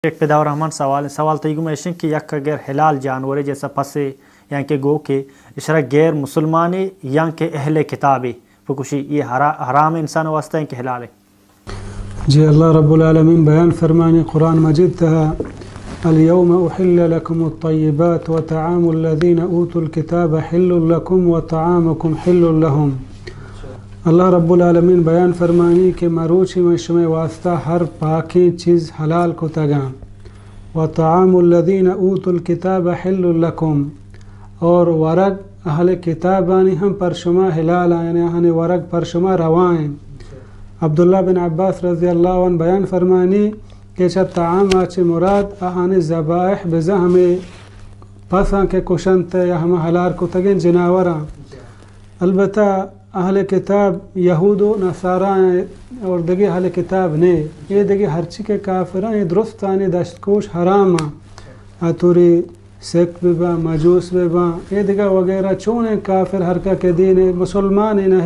شیخ فدا الرحمن، سوال، سوال تئی گوما ایشن کہ یک اگر حلال جانورے جیسا پسے یا کہ گوکے، اشرا غیر مسلمانے یا کہ اہل کتابے بکشی، یہ حرا-، حرام انسان واسطہ ہیں کہ حلال ہے؟ جی، اللہ رب العالمین بیان فرمانی قرآن مجید تہا، اليوم أحل لكم الطيبات وطعام الذين أوتوا الكتاب حل لكم وطعامكم حل لهم۔ اللہ رب العالمین بیان فرمانی کہ مروچی من شمئے واسطہ ہر پاکیں چیز حلال کتگاں۔ وطعام الذين أوتوا الكتاب حل لكم، اور ورگ اہل کتابانی ہم پر شما حلال آں، یعنی آہانی ورگ پر شما روا ایں۔ عبداللہ بن عباس رضی اللہ عنہ بیان فرمانی کہ چہ طعام آ چہ مراد آہانی ذبائح بزاں ہمے پساں کہ کشنت یا ہما حلال کتگیں جناوراں۔ البتہ اہل کتاب یہود و نصارا ہیں اور دگہ اہل کتاب نے۔ یہ دگہ ہرچی کہ کافراں، یہ درستانی دستکوش حرام ہیں۔ اتوری سکھ بہ باں، مجوس بہ باں، اے دگہ وغیرہ چونیں کافر ہر کا کہ دین مسلمان نہ،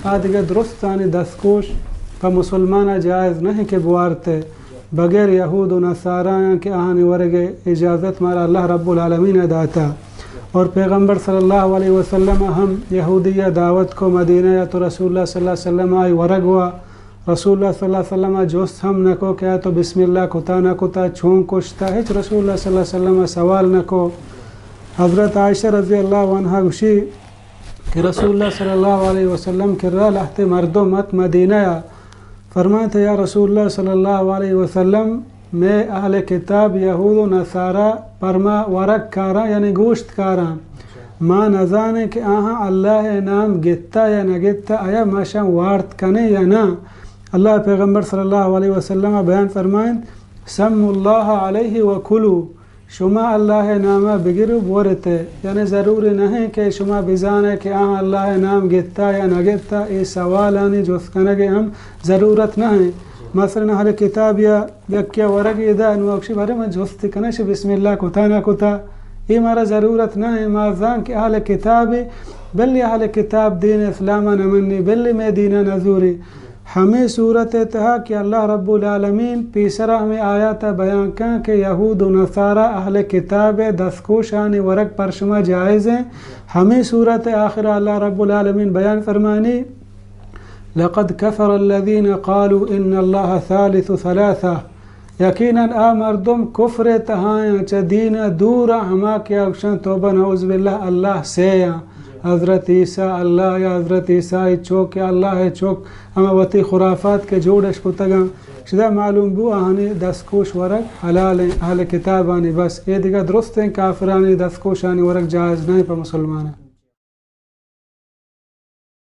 آ دگہ درستانی دستکوش پہ مسلمان جائز نہ کہ بوارت، بغیر یہود و نصارایاں کہ آہانی ورگ اجازت مارا اللہ رب العالمین داتا۔ اور پیغمبر صلی اللہ علیہ وسلم ہم یہودیہ دعوت کو مدینہ یا تو رسول اللہ صلی اللہ علیہ وسلم آئی ورگ ہوا۔ رسول اللہ صلی اللہ علیہ وسلم ء جست ہم نہ کو کہ آ تو بسم اللہ کتا نہ کتا، چون کشتا، ہچ رسول اللہ صلی اللہ علیہ وسلم ء سوال نہ کو۔ حضرت عائشہ رضی اللہ عنہا گوشی کہ رسول اللہ صلی اللہ علیہ وسلم کرا لہتے مردم ات مدینہ ء، فرمائیت، یا رسول اللہ صلی اللہ علیہ وسلم، مئے اہل کتاب یہود و نصارا پر ما ورگ کاراں، یعنی گوشت کاراں۔ ما نزانیں کہ آہاں اللہ ء نام گتا یا نہ گتا، آیا ما شان وارت کنیں یا نہ؟ اللہ ء پیغمبر صلی اللہ علیہ وسلم ء بیان فرمائنت، سموا اللہ علیہ و کلوا، شما اللہ ء نام ء بگر و بورت، یعنی ضروری نہ انت کہ شما بزانئے کہ آہاں اللہ ء نام گتا یا نہ گتا، اے سوالانی جست کنگ ء ہم ضرورت نہ انت۔ مثلاً اہل کتاب یا یکے ء ورگ ادا، نوں اکشی بارے من جست کناں، شی بسم اللہ کتا نہ کتا، اے مارا ضرورت نہ انت۔ ما زان کہ اہل کتاب، بلے اہل کتاب دین اسلام ء نہ منی، بلے مئے دین ء نہ زوری۔ ہمے صورت ء تہا کہ اللہ رب العالمین پیسرا ہمے آیات ء بیان کن کہ یہود و نصارا اہل کتاب ء دستکوشانی ورگ پر شما جائز انت، ہمے صورت ء آخر ء اللہ رب العالمین بیان فرمانی، لقد كفر الذين قالوا إن الله ثالث ثلاثة، یقیناً آ مردم کفر ء تہا انت، چہ دین ء دور ء ہما کہ آ گوشنت، توبہ نعوذ باللہ، اللہ سے انت، حضرت عیسیٰ اللہ یا حضرت عیسیٰ ء چک یا اللہ ء چک، ہما وتی خرافات کہ جوڑ اش کتگ انت، شدا معلوم بو آہانی دستکوش ورگ حلال انت، اہل کتابانی بس، اے دگہ درستیں کافرانی دستکوشانی ورگ جائز نہ انت پہ مسلماناں۔